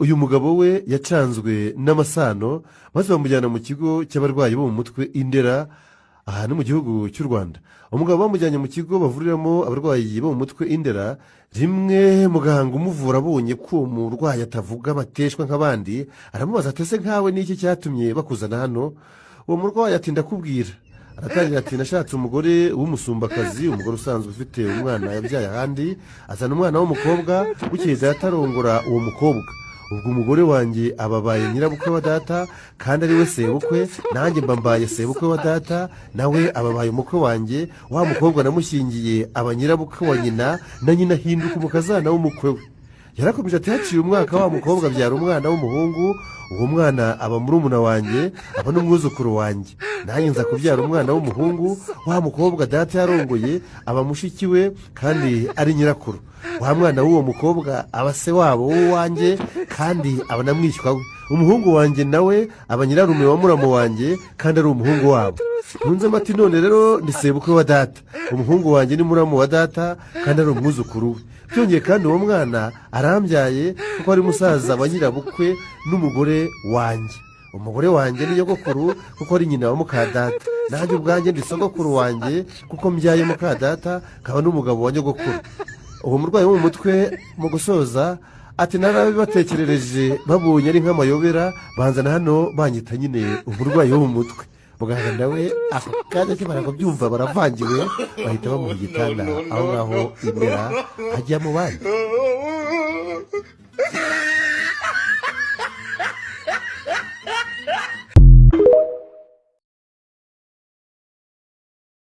Uyu mugabo we yacanzwe n'amasano, maze bamujyana mu kigo cy'abarwayi bo mu mutwe i Ndera, aha ni mu gihugu cy'u Rwanda. Umugabo bamujyanye mu kigo bavuriramo abarwayi bo mu mutwe i Ndera. Rimwe muganga umuvura abonye ko uwo murwayi atavuga amateshwa nk'abandi, aramubaza ati: "Ese nkawe n'iki cyatumye bakuzana hano?" Uwo murwayi ati: "Ndakubwira." Aratangira ati: "Nashatse umugore w'umusumbakazi, umugore usanzwe ufite umwana yabyaye ahandi, azana umwana w'umukobwa. Bukeye data arongora uwo mukobwa. Ubwo umugore wanjye ababaye nyirabukwe wa data kandi ari we sebukwe, nanjye mba mbaye sebukwe wa data, nawe ababaye umukwe wanjye. Wa mukobwa namushyingiye aba nyirabukwe wa nyina, na nyina ahinduka umukazana w'umukwe we." Yarakomeje ati: "Haciye umwaka, wa mukobwa abyara umwana w'umuhungu. Uwo mwana aba murumuna wanjye, aba n'umwuzukuru wanjye. Nanjye nza kubyara umwana w'umuhungu. Wa mukobwa data yarongoye aba mushiki we kandi ari nyirakuru. Wa mwana w'uwo mukobwa aba se wabo w'uwanjye kandi aba na mwishywa we. Umuhungu wanjye nawe aba nyirarume wa muramu wanjye kandi ari umuhungu wabo." Ntunzemo ati: "None rero ni sebukwe wa data, umuhungu wanjye ni muramu wa data kandi ari umwuzukuru we. Byongeye kandi uwo mwana arambyaye kuko ari musaza wa nyirabukwe n'umugore wanjye. Umugore wanjye ni nyogokuru kuko ari nyina wa mukadata. Nanjye ubwanjye ndi sogokuru wanjye kuko mbyaye mukadata, nkaba n'umugabo wa nyogokuru." Uwo murwayi wo mu mutwe mu gusoza ati: "Narabibatekerereje, babonye ari nk'amayobera, banzana hano banyita nyine umurwayi wo mu mutwe." Muganga nawe ako kanya akimara kubyumva, baravangiwe, bahita bamuha igitanda aho ngaho i Ndera, ajya mu bandi.